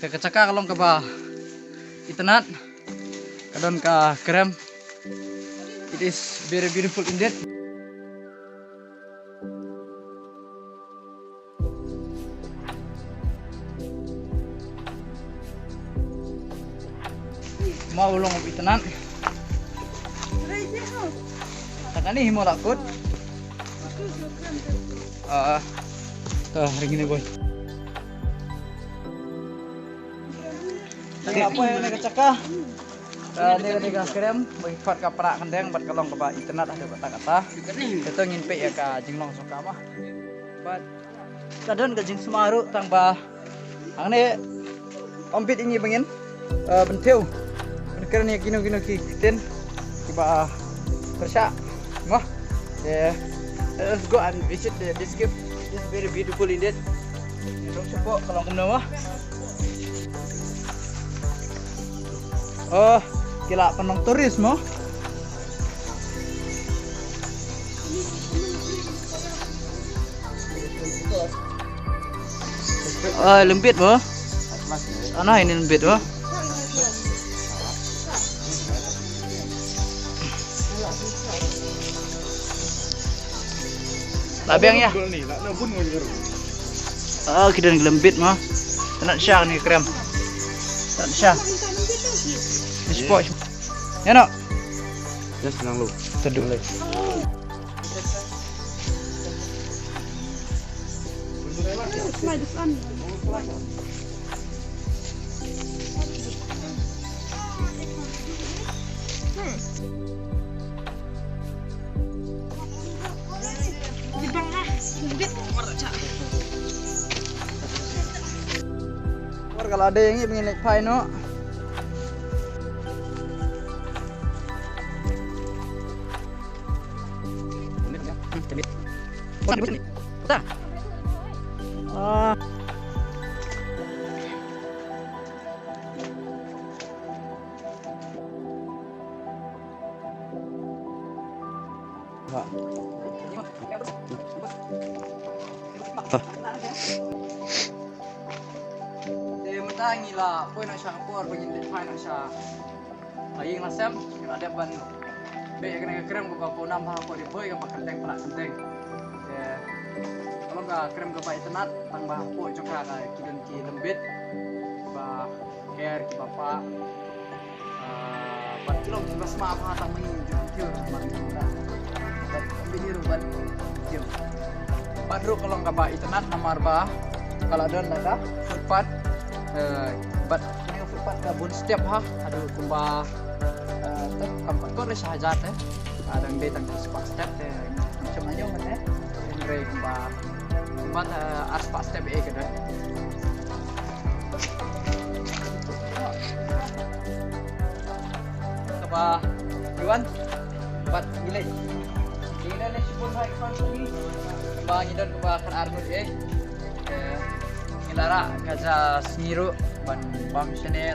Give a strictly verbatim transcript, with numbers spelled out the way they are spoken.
Ka jaka ka long kaba itynnad. Ka don ka krem. It is very beautiful indeed. Mo u long u itynnad. Kata ni hi mo la kut. Ah, to ring ini boy. Ni apa ïa kane ka jaka? Ka ni, ni ka krem, bad ka para khyndeng bad ka long kaba itynnad haduh katta katta. Te to ngin peit ïa ka jinglong jong ka mo. Bad ka don ka jingsma ruh tang ba hangne ym bit ïa ngi ba ngin, eh, ban thew, ban kren ïa kino kino ki ktien kiba pyrshah mo. Te, let's go and visit the, this cave. It's very beautiful indeed. Ïa dong shapoh ka long kumno mo. Oh, ki la pynlong tourist mo. Oh, lembit mo. Ano ini lembit mo. La biang ïa. Ah, ki don lembit mo. Tang sha ni krem. Tang sha. Ni spot. Ïa no. Just nang lu. Tadu lagi. War ka la dei ngi ba ngin leit phai noh. Te mynta ngi la poi noh sha ka por ba ngin leit phai noh sha ïing la sem, ngi la dep ban beh ïa kane ka krem kaba pawnam ha ka por ri poi kaba khyndeng pla khyndeng. Te ka long ka krem kaba itynnad tang ba hapoh jong ka ki don ki lembit ba her kiba pah. Ah, bad ki long kiba sma bha tang ba ngi ju kiew namar ngi da. Bad bini ruh bad kiew. Bad ruh ka long kaba itynnad namar ba ka la don da ka footpath. Eh, bad kane ka footpath ka bun step ha. Haduh kumba, eh, te kam pat kot le sha hajar te. Ka dang dei tang spah step te. Ngam shym la ñiew mynne. Hynrei kumba Kumba, eh, ar spah step eh ka dei. Kaba Iwan bad ngi leit. Ngi leit shibun ha Iwan sini. Kaba ngi don kaba khatar ngut eh. Ngi la rah ka ja sngi ruh ban bam shane.